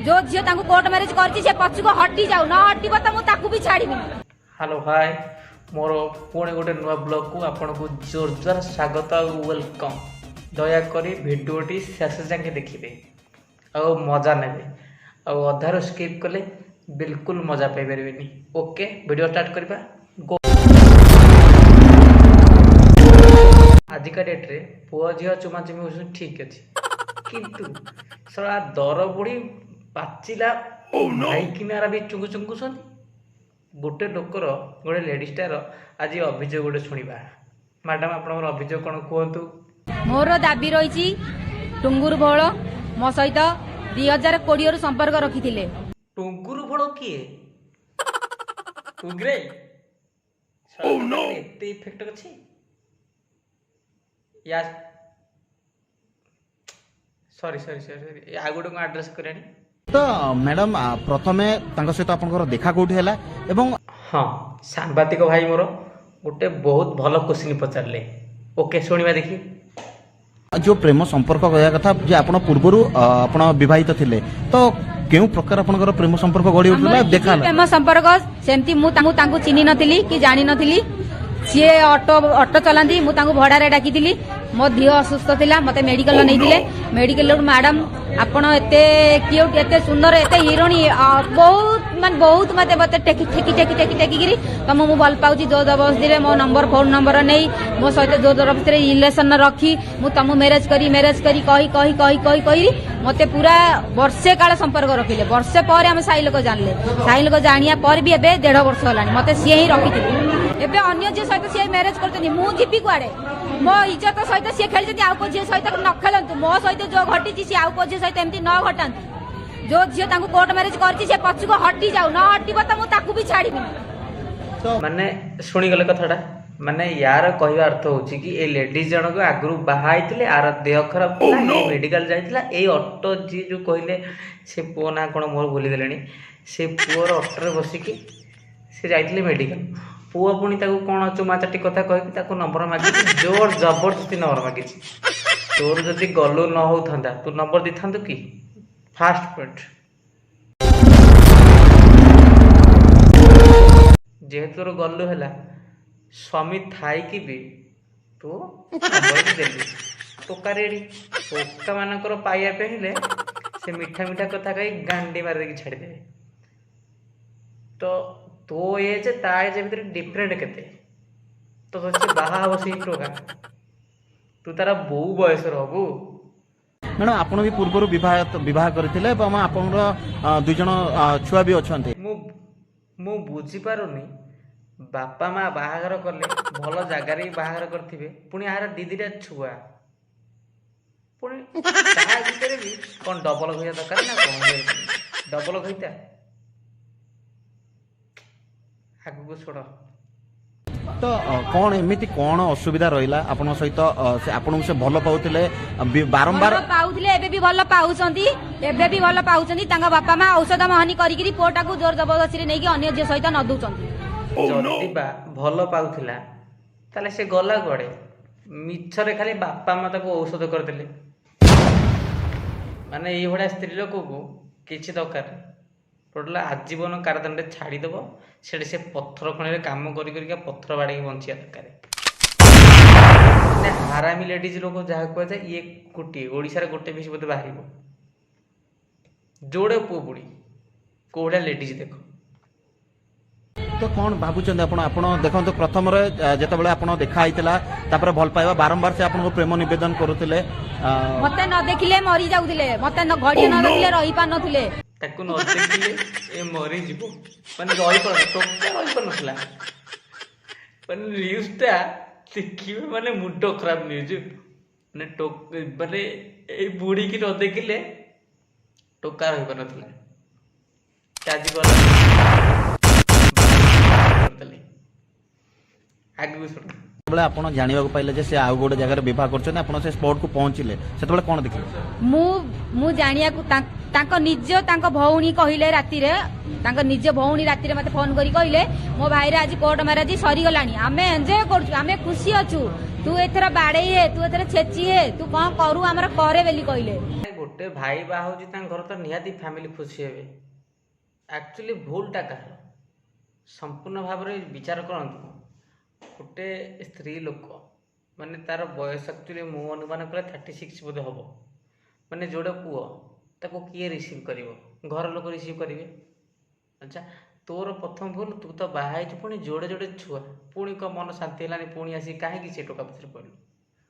ଯୋଉ ଝିଅ ତାଙ୍କୁ କୋର୍ଟ ମ୍ୟାରେଜ କରିଛି, ସେ ପଛକୁ ହଟି ଯାଉ। ନ ହଟିବ ତ ମୁଁ ତାକୁ ବି ଛାଡ଼ିବିନି। ହ୍ୟାଲୋ, ହାଏ, ମୋର ପୁଣି ଗୋଟେ ନୂଆ ବ୍ଲଗ୍କୁ ଆପଣଙ୍କୁ ଜୋରଦାର ସ୍ୱାଗତ ଆଉ welcome. ଦୟାକରି ଭିଡ଼ିଓଟି ଶେଷ ଯାକେ ଦେଖିବେ ଆଉ ମଜା ନେବେ, ଆଉ ଅଧାରୁ ସ୍କିପ୍ କଲେ ବିଲକୁଲ ମଜା ପାଇପାରିବେନି। ଓକେ, ଭିଡ଼ିଓ ଷ୍ଟାର୍ଟ କରିବା, ଗୋ। ଆଜିକା ଡେଟ୍ରେ ପୁଅ ଝିଅ ଚୁମାଚୁମି ହେଉଛନ୍ତି, ଠିକ୍ ଅଛି, କିନ୍ତୁ ଶଳା ଦର ବୁଢ଼ୀ ପାଚିଲା ଭାଇକିନାରା ବି ଚୁଙ୍ଗୁ ଚୁଙ୍ଗୁଛନ୍ତି। ଗୋଟେ ଲୋକର, ଗୋଟେ ଲେଡ଼ିଜଟାର ଆଜି ଅଭିଯୋଗ ଗୋଟେ ଶୁଣିବା। ମ୍ୟାଡ଼ାମ୍, ଆପଣଙ୍କର ଅଭିଯୋଗ କ'ଣ କୁହନ୍ତୁ। ମୋର ଦାବି ରହିଛି, ଟୁଙ୍ଗୁରୁ ଭୋଳ ମୋ ସହିତ 2020ରୁ ସମ୍ପର୍କ ରଖିଥିଲେ। ଟୁଙ୍ଗୁରୁ ଭୋଳ କିଏ? ଟୁଙ୍ଗରେ ଏତେ ଇଫେକ୍ଟ ଅଛି ୟା? ସରି ସରି ସରି ସରି, ଆଉ ଗୋଟେ କ'ଣ ଆଡ୍ରେସ୍ କଲେଣି। ତ ମ୍ୟାଡାମ, ପ୍ରଥମେ ତାଙ୍କ ସହିତ ଆପଣଙ୍କର ଦେଖା କୋଉଠି ହେଲା ଏବଂ ହଁ, ସାମ୍ବାଦିକ ଭାଇ ମୋର ଗୋଟେ ବହୁତ ଭଲ କୋଶ୍ଚିନ୍ ପଚାରିଲେ। ଓକେ, ଶୁଣିବା ଦେଖି। ଯୋଉ ପ୍ରେମ ସମ୍ପର୍କ କହିବା କଥା ଯେ ଆପଣ ପୂର୍ବରୁ ଆପଣ ବିବାହିତ ଥିଲେ, ତ କେଉଁ ପ୍ରକାର ଆପଣଙ୍କର ପ୍ରେମ ସମ୍ପର୍କ ଗଢି ଉଠିଲା? ଆମର କିଛି ଦେଖା ହେଲା? ପ୍ରେମ ସମ୍ପର୍କ ସେମିତି ମୁଁ ତାଙ୍କୁ ଚିହ୍ନି ନଥିଲି କି ଜାଣିନଥିଲି। ସିଏ ଅଟୋ ଅଟୋ ଚଲାନ୍ତି, ମୁଁ ତାଙ୍କୁ ଭଡାରେ ଡାକିଥିଲି। ମୋ ଦିହ ଅସୁସ୍ଥ ଥିଲା, ମତେ ମେଡିକାଲ ନେଇଥିଲେ। ମେଡିକାଲରୁ "ମ୍ୟାଡାମ, ଆପଣ ଏତେ କ୍ୟୁଟ୍, ଏତେ ସୁନ୍ଦର, ଏତେ ହିରୋଇନ", ବହୁତ ମାନେ ବହୁତ ମତେ ମତେ ଟେକି ଠେକି ଟେକି ଟେକି ଟେକିକିରି ତମ ମୁଁ ଭଲ ପାଉଛି, ଜୋର ଜବରଦସ୍ତିରେ ମୋ ନମ୍ବର, ଫୋନ ନମ୍ବର ନେଇ ମୋ ସହିତ ଜୋର ଜବରଦସ୍ତିରେ ରିଲେସନ ରଖି, ମୁଁ ତମକୁ ମ୍ୟାରେଜ କରି ମ୍ୟାରେଜ କରି କହି କହି କହି କହି କହି ମତେ ପୁରା ବର୍ଷେ କାଳ ସମ୍ପର୍କ ରଖିଲେ। ବର୍ଷେ ପରେ ଆମେ ସାହି ଲୋକ ଜାଣିଲେ। ସାହି ଲୋକ ଜାଣିବା ପରେ ବି ଏବେ ଦେଢ ବର୍ଷ ହେଲାଣି ମତେ ସିଏ ହିଁ ରଖିଥିଲେ। ଏବେ ଅନ୍ୟ ଝିଅ ସହିତ ସିଏ ମ୍ୟାରେଜ କରୁଛନ୍ତି, ମୁଁ ଯିବି କୁଆଡେ? ମୋ ଇଜ୍ଜତ ସହିତ ସିଏ ଖେଳିଛନ୍ତି, ଆଉ କୋଉ ଝିଅ ସହିତ ନ ଖେଳନ୍ତୁ। ମୋ ସହିତ ଯୋଉ ଘଟିଛି, ସିଏ ଆଉ କୋଉ ଝିଅ ସହିତ ଏମିତି ନ ଘଟାନ୍ତୁ। ଯୋଉ ଝିଅ ତାଙ୍କୁ କୋର୍ଟ ମ୍ୟାରେଜ କରିଛି, ସେ ପଛକୁ ହଟି ଯାଉ। ନ ହଟିବ ତ ମୁଁ ତାକୁ ବି ଛାଡ଼ିବିନି। ମାନେ ଶୁଣିଗଲେ କଥାଟା? ମାନେ ୟାର କହିବା ଅର୍ଥ ହଉଛି କି ଏ ଲେଡିଜ ଜଣକ ଆଗରୁ ବାହା ହେଇଥିଲେ, ଆର ଦେହ ଖରାପ ଥିଲା, ଏଇ ମେଡିକାଲ ଯାଇଥିଲା। ଏଇ ଅଟୋ ଯିଏ ଯୋଉ କହିଲେ, ସେ ପୁଅ ନାଁ କ'ଣ ମୋର ଭୁଲିଗଲେଣି, ସେ ପୁଅର ଅଟୋରେ ବସିକି ସେ ଯାଇଥିଲେ ମେଡିକାଲ। ପୁଅ ପୁଣି ତାକୁ କ'ଣ ଚୁମା ଚାଟି କଥା କହିକି ତାକୁ ନମ୍ବର ମାଗିଛି, ଜୋର ଜବରଦସ୍ତି ନମ୍ବର ମାଗିଛି। ତୋର ଯଦି ଗଲୁ ନ ହଉଥାନ୍ତା, ତୁ ନମ୍ବର ଦେଇଥାନ୍ତୁ କି? ଫାଷ୍ଟ ପଏଣ୍ଟ, ଯେହେତୁ ତୋର ଗଲୁ ହେଲା, ସ୍ୱାମୀ ଥାଇକି ବି ତୁ ନମ୍ବର ଦେଲୁ, ଟୋକା ରେଡ଼ି। ଟୋକା ମାନଙ୍କର ପାଇବା ପାଇଁ ହେଲେ ସେ ମିଠା ମିଠା କଥା କହି ଗାଣ୍ଡି ମାରି ଦେଇକି ଛାଡ଼ିଦେବେ। ତ ତୋ ଏଜ୍ ତା ଏଜ୍ ଭିତରେ ଡିଫରେଣ୍ଟ କେତେ? ତ ସେ ବାହା ହବ ସେଇ ଟୋକା, ତୁ ତାର ବୋଉ ବୟସର ହବୁ। ମ୍ୟାଡାମ, ଆପଣ ବି ପୂର୍ବରୁ ବିବାହ ବିବାହ କରିଥିଲେ ଏବଂ ଆପଣଙ୍କର ଦୁଇ ଜଣ ଛୁଆ ବି ଅଛନ୍ତି। ମୁଁ ବୁଝିପାରୁନି, ବାପା ମା ବାହାଘର କଲେ ଭଲ ଜାଗାରେ ବି ବାହାଘର କରିଥିବେ, ପୁଣି ଆହାର ଦି ଦିଟା ଛୁଆ, ପୁଣି ତା ଭିତରେ ବି କ'ଣ ଡବଲ ଘଇତା ଦରକାର ନା କ'ଣ? ଡବଲ ଘଇତା। ଆଗକୁ ଶୁଣ। ତ କ'ଣ ଏମିତି କ'ଣ ଅସୁବିଧା ରହିଲା ଆପଣଙ୍କ ସହିତ? ସେ ଆପଣଙ୍କୁ ସେ ଭଲ ପାଉଥିଲେ ବାରମ୍ବାର? ଭଲ ପାଉଥିଲେ, ଏବେ ବି ଭଲ ପାଉଛନ୍ତି, ଏବେ ବି ଭଲ ପାଉଛନ୍ତି। ତାଙ୍କ ବାପା ମା ଔଷଧ ମହନି କରିକିରି ପୁଅଟାକୁ ଜୋର ଜବରଦସ୍ତିରେ ନେଇକି ଅନ୍ୟ ଝିଅ ସହିତ ନ ଦଉଛନ୍ତି। ଯଦି ବା ଭଲ ପାଉଥିଲା, ତାହେଲେ ସେ ଗଲା କୁଆଡ଼େ? ମିଛରେ ଖାଲି ବାପା ମା ତାକୁ ଔଷଧ କରିଦେଲେ। ମାନେ ଏଇଭଳିଆ ସ୍ତ୍ରୀ ଲୋକକୁ କିଛି ଦରକାର ନାହିଁ, ଟୋଟାଲ ଆଜୀବନ କାରାଦଣ୍ଡରେ ଛାଡ଼ିଦେବ। ସେଠି ସେ ପଥର ଖଣିରେ କାମ କରି କରିକା ପଥର ବାଡ଼େଇକି ବଞ୍ଚିବା ଦରକାର। ମାନେ ହାରାମି ଲେଡିଜ ଲୋକ ଯାହା କୁହାଯାଏ, ଇଏ ଗୋଟିଏ ଓଡ଼ିଶାରେ ଗୋଟେ ପିସ୍ ବୋଧେ ବାହାରିବ। ଯୋଡ଼େ ପୁଅ ବୁଢ଼ୀ, କୋଉ ଭଳିଆ ଲେଡିଜ ଦେଖ। ତ କ'ଣ ଭାବୁଛନ୍ତି ଆପଣ? ଆପଣ ଦେଖନ୍ତୁ, ପ୍ରଥମରେ ଯେତେବେଳେ ଆପଣ ଦେଖା ହେଇଥିଲା, ତାପରେ ଭଲ ପାଇବା, ବାରମ୍ବାର ସେ ଆପଣଙ୍କୁ ପ୍ରେମ ନିବେଦନ କରୁଥିଲେ। ମତେ ନ ଦେଖିଲେ ମରି ଯାଉଥିଲେ। ମତେ ଘଡ଼ିଏ ନ ଦେଖିଲେ ରହି ପାରୁନଥିଲେ। ତାକୁ ନ ଦେଖିଲେ ଏ ମରିଯିବ, ମାନେ ରହିପାରୁନ ଟୋକା ରହିପାରୁନଥିଲା। ମାନେ ନ୍ୟୁଜଟା ଦେଖିବେ, ମାନେ ମୁଣ୍ଡ ଖରାପ ନ୍ୟୁଜ। ମାନେ ମାନେ ଏଇ ବୁଢ଼ୀକି ନ ଦେଖିଲେ ଟୋକା ରହିପାରୁନଥିଲା। ସେ ଆଜି ଗଲା କରିଦେଲେ। ଆଗକୁ ଶୁଣ। ଯେତେବେଳେ ଆପଣ ଜାଣିବାକୁ ପାଇଲେ ଯେ ସେ ଆଉ ଗୋଟେ ଜାଗାରେ ବିବାହ କରୁଛନ୍ତି, ଆପଣ ସେ ସ୍ପଟକୁ ପହଞ୍ଚିଲେ, ସେତେବେଳେ କ'ଣ ଦେଖିଲେ? ମୁଁ ମୁଁ ଜାଣିବାକୁ ତାଙ୍କ ନିଜ ତାଙ୍କ ଭଉଣୀ କହିଲେ ରାତିରେ, ତାଙ୍କ ନିଜ ଭଉଣୀ ରାତିରେ ମତେ ଫୋନ କରି କହିଲେ, "ମୋ ଭାଇର ଆଜି କୋର୍ଟ ମ୍ୟାରେଜ ସରିଗଲାଣି, ଆମେ ଏନ୍ଜୟ କରୁଛୁ, ଆମେ ଖୁସି ଅଛୁ, ତୁ ଏଥର ବାଡେଇ ହେ, ତୁ ଏଥର ଛେଚି ହେ, ତୁ କଣ କରୁ ଆମର କରେ" ବୋଲି କହିଲେ। ଗୋଟେ ଗୋଟେ ଭାଇ ବାହା ହେଉଛି, ତାଙ୍କ ଘର ତ ନିହାତି ଫ୍ୟାମିଲି ଖୁସି ହେବେ। ଆକ୍ଚୁଆଲି ଭୁଲଟା କାହାର, ସମ୍ପୂର୍ଣ୍ଣ ଭାବରେ ବିଚାର କରନ୍ତୁ। ଗୋଟେ ସ୍ତ୍ରୀ ଲୋକ, ମାନେ ତାର ବୟସ ଆକ୍ଚୁଆଲି ମୁଁ ଅନୁମାନ କଲେ 36 ବୋଧେ ହେବ। ମାନେ ଯୋଡ଼େ ପୁଅ, ତାକୁ କିଏ ରିସିଭ୍ କରିବ? ଘର ଲୋକ ରିସିଭ୍ କରିବେ। ଆଚ୍ଛା, ତୋର ପ୍ରଥମ ଭୁଲ, ତୁ ତ ବାହା ହେଇଛୁ, ପୁଣି ଯୋଡ଼େ ଯୋଡ଼େ ଛୁଆ, ପୁଣି କ'ଣ ମନ ଶାନ୍ତି ହେଲାନି? ପୁଣି ଆସିକି କାହିଁକି ସେ ଟୋକା ପଛରେ ପଡ଼ିଲୁ?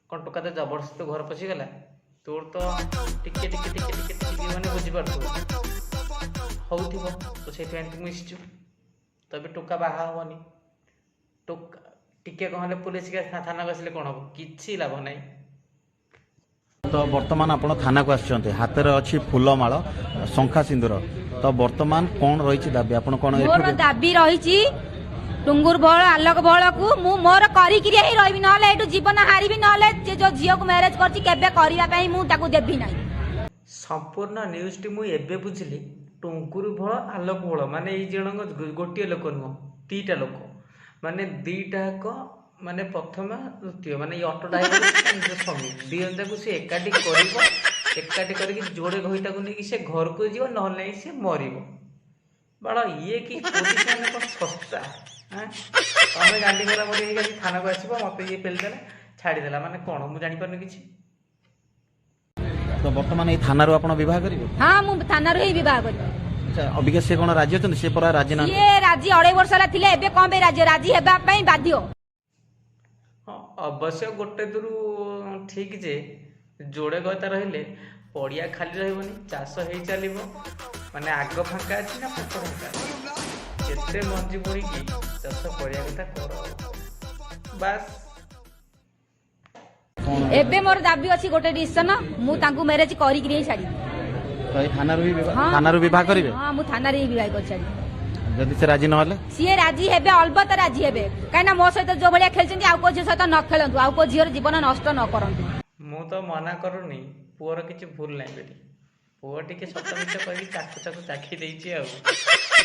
କ'ଣ ଟୋକା ତ ଜବରଦସ୍ତି ତୋ ଘର ପଶିଗଲା? ତୋର ତ ଟିକେ ଟିକେ ଟିକେ ଟିକେ ଟିକେ ମାନେ ବୁଝିପାରୁଥିବୁ ହଉଥିବ ତ, ସେଇଥିପାଇଁ ତୁ ମିଶିଛୁ। ତ ଏବେ ଟୋକା ବାହା ହବନି। ଟୋକା ଟିକେ କ'ଣ ହେଲେ ପୋଲିସ ଥାନାକୁ ଆସିଲେ କ'ଣ ହବ? କିଛି ଲାଭ ନାହିଁ। ତ ବର୍ତ୍ତମାନ ଆପଣ ଥାନାକୁ ଆସିଛନ୍ତି, ହାତରେ ଅଛି ଫୁଲମାଳ, ଶଙ୍ଖା ସିନ୍ଦୁର। ତ ବର୍ତ୍ତମାନ କଣ ରହିଛି ଦାବି? ଆପଣ କଣ ମୋର ଏଠୁ ଦାବି ରହିଛି, ଟୁଙ୍ଗୁର ଭୋଳ, ଆଲୋକ ଭୋଳକୁ ମୁଁ ମୋର କରିକିରି ହିଁ ରହିବି, ନହେଲେ ଏଇଠୁ ଜୀବନ ହାରିବି, ନହେଲେ ସେ ଯୋଉ ଝିଅକୁ ମ୍ୟାରେଜ କରିଛି, କେବେ କରିବା ପାଇଁ ମୁଁ ତାକୁ ଦେବି ନାହିଁ। ସମ୍ପୂର୍ଣ୍ଣ ନ୍ୟୁଜ୍ଟି ମୁଁ ଏବେ ବୁଝିଲି। ଟୁଙ୍କୁରୁ ଭୋଳ, ଆଲୋକ ଭୋଳ, ମାନେ ଏଇ ଜଣଙ୍କ ଗୋଟିଏ ଲୋକ ନୁହଁ, ଦିଟା ଲୋକ। ମାନେ ଦିଟା ଯାକ, ମାନେ ପ୍ରଥମ ଦ୍ୱିତୀୟ, ମାନେ ଏଇ ଅଟୋ ଡ୍ରାଇଭର, ନିଜ ସ୍ୱାମୀ, ଦି ଜଣ ଯାକୁ ସେ ଏକାଠି କରିବ। ଏକାଠି କରିକି ଯୋଡ଼େ ଘଇତାକୁ ନେଇକି ସେ ଘରକୁ ଯିବ, ନହେଲେ ନାହିଁ ସେ ମରିବ। ବାଳ, ଇଏ କି ପୋଲିସ ମାନେ କଣ ଶସ୍ତା ଆଁ? ତମେ ଗାଣ୍ଡି ଗଲା ପରି ହେଇକି ଆସି ଥାନାକୁ ଆସିବ, ମତେ ଇଏ ପେଲିଦେଲା, ଛାଡ଼ିଦେଲା, ମାନେ କଣ ମୁଁ ଜାଣିପାରୁନି କିଛି। ତ ବର୍ତ୍ତମାନ ଏଇ ଥାନାରୁ ଆପଣ ବିବାହ କରିବେ? ହଁ, ମୁଁ ଥାନାରୁ ହିଁ ବିବାହ କରିବି। ଆଚ୍ଛା, ଅବିକା ସେ କଣ ରାଜି ଅଛନ୍ତି? ସେ ପରା ରାଜି ନାହାନ୍ତି। ସିଏ ରାଜି 2.5 ବର୍ଷ ହେଲା ଥିଲେ, ଏବେ କଣ ପାଇଁ ରାଜି? ରାଜି ହେବା ପାଇଁ ବାଧ୍ୟ। ହଁ, ଅବଶ୍ୟ ଗୋଟେ ଦୂରୁ ଠିକ୍ ଯେ ଯୋଡ଼େ ଗଇତା ରହିଲେ ପଡ଼ିଆ ଖାଲି ରହିବନି, ଚାଷ ହେଇ ଚାଲିବ। ମାନେ ଆଗ ଫାଙ୍କା ଅଛି ନା ପଛ ଫାଙ୍କା ଅଛି? ଯେତେ ମଞ୍ଜି ବୁଣିକି ଚାଷ କରିବା କଥା କର ଆଉ। ବାସ୍। ଏବେ ମୋର ଦାବି ଅଛି ଗୋଟେ ଡିସିସନ, ମୁଁ ତାଙ୍କୁ ମ୍ୟାରେଜ କରିକିରି ହିଁ ଛାଡ଼ିବି। ତ ଏଇ ଥାନାରୁ ବି ବିବାହ ହଁ। ଥାନାରୁ ବିବାହ କରିବେ? ହଁ, ମୁଁ ଥାନାରେ ହିଁ ବିବାହ କରି ଛାଡ଼ିବି। ଯଦି ସେ ରାଜି ନହେଲେ? ସିଏ ରାଜି ହେବେ, ଅଲବତ ରାଜି ହେବେ। କାହିଁକିନା ମୋ ସହିତ ଯୋଉ ଭଳିଆ ଖେଳିଛନ୍ତି, ଆଉ କୋଉ ଝିଅ ସହିତ ନ ଖେଳନ୍ତୁ, ଆଉ କୋଉ ଝିଅର ଜୀବନ ନଷ୍ଟ ନ କରନ୍ତୁ। ମୁଁ ତ ମନା କରୁନି ପୁଅର କିଛି ଭୁଲ ନାହିଁ ବୋଲି। ପୁଅ ଟିକେ ସତ ମିଛ କହିକି ଚାକୁ ଚାକୁ ଚାଖି ଦେଇଛି। ଆଉ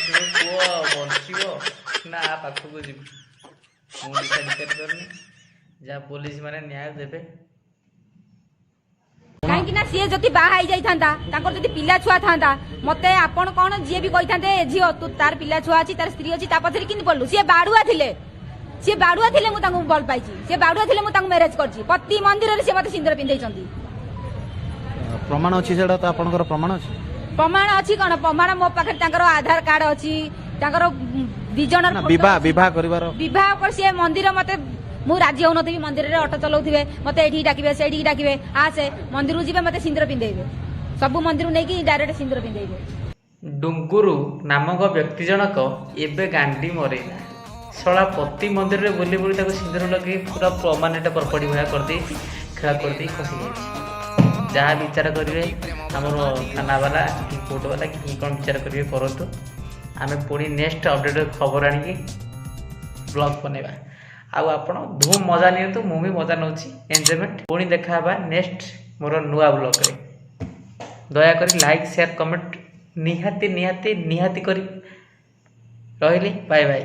ଯୋଉ ପୁଅ ବଞ୍ଚିବ ନା ଆ ପାଖକୁ ଯିବ, ମୁଁ ଡିସାଇଡ୍ କରିପାରୁନି। ଯାହା ପୋଲିସ ମାନେ ନ୍ୟାୟ ଦେବେ। କାହିଁକି ନା ସିଏ ଯଦି ବାହା ହେଇଯାଇଥାନ୍ତା, ତାଙ୍କର ଯଦି ପିଲା ଛୁଆ ଥାନ୍ତା, ମତେ ଆପଣ କଣ ଯିଏ ବି କହିଥାନ୍ତେ, "ଏ ଝିଅ, ତୁ ତାର ପିଲା ଛୁଆ ଅଛି, ତାର ସ୍ତ୍ରୀ ଅଛି, ତା ପଛରେ କେମିତି ପଡିଲୁ?" ସିଏ ବାଡୁଆ ଥିଲେ, ସିଏ ବାଡୁଆ ଥିଲେ, ମୁଁ ତାଙ୍କୁ ଭଲ ପାଇଛି। ସିଏ ବାଡୁଆ ଥିଲେ, ମୁଁ ତାଙ୍କୁ ମ୍ୟାରେଜ କରିଛି। ପତି ମନ୍ଦିରରେ ସିଏ ମତେ ସିନ୍ଦୁର ପିନ୍ଧେଇଛନ୍ତି। ପ୍ରମାଣ ଅଛି ସେଟା ତ? ଆପଣଙ୍କର ପ୍ରମାଣ ଅଛି? ପ୍ରମାଣ ଅଛି କଣ? ପ୍ରମାଣ ମୋ ପାଖରେ ତାଙ୍କର ଆଧାର କାର୍ଡ ଅଛି, ତାଙ୍କର ଦି ଜଣର ନା ଫଟୋ ବିବାହ ଅଛି। ବିବାହ କରିବାର ବିବାହ କରି ସିଏ ମନ୍ଦିର ମତେ, ମୁଁ ରାଜି ହଉନଥିବି, ମନ୍ଦିରରେ ଅଟୋ ଚଲାଉଥିବେ, ମତେ ଏଇଠିକି ଡାକିବେ, ସେଇଠିକି ଡାକିବେ, ଆସେ, ମନ୍ଦିରକୁ ଯିବେ, ମତେ ସିନ୍ଦୁର ପିନ୍ଧେଇବେ। ସବୁ ମନ୍ଦିରକୁ ନେଇକି ଡାଇରେକ୍ଟ ସିନ୍ଦୁର ପିନ୍ଧେଇବେ। ଡୁଙ୍ଗୁରୁ ନାମକ ବ୍ୟକ୍ତି ଜଣକ ଏବେ ଗାଣ୍ଡି ମରେଇଲା। ଶଳା ପତି ମନ୍ଦିରରେ ବୁଲି ବୁଲି ତାକୁ ସିନ୍ଦୁର ଲଗେଇ ପୁରା ପରମାନେଣ୍ଟ ପ୍ରପର୍ଟି ଭଳିଆ କରିଦେଇଛି, ଖେଳ କରିଦେଇ ଖସି ଯାଇଛି। ଯାହା ବିଚାର କରିବେ ଆମର ଥାନାବାଲା କି କୋର୍ଟବାଲା କି କ'ଣ ବିଚାର କରିବେ କରନ୍ତୁ। ଆମେ ପୁଣି ନେକ୍ସଟ ଅପଡ଼େଟ୍ ଖବର ଆଣିକି ବ୍ଲଗ୍ ବନେଇବା। ଆଉ ଆପଣ ଧୁମ୍ ମଜା ନିଅନ୍ତୁ, ମୁଁ ବି ମଜା ନେଉଛି, ଏନ୍ଜୟମେଣ୍ଟ। ପୁଣି ଦେଖା ହେବା ନେକ୍ସଟ ମୋର ନୂଆ ବ୍ଲଗ୍ରେ। ଦୟାକରି ଲାଇକ୍, ସେୟାର, କମେଣ୍ଟ ନିହାତି ନିହାତି ନିହାତି କରି। ରହିଲି, ବାଏ ବାଏ।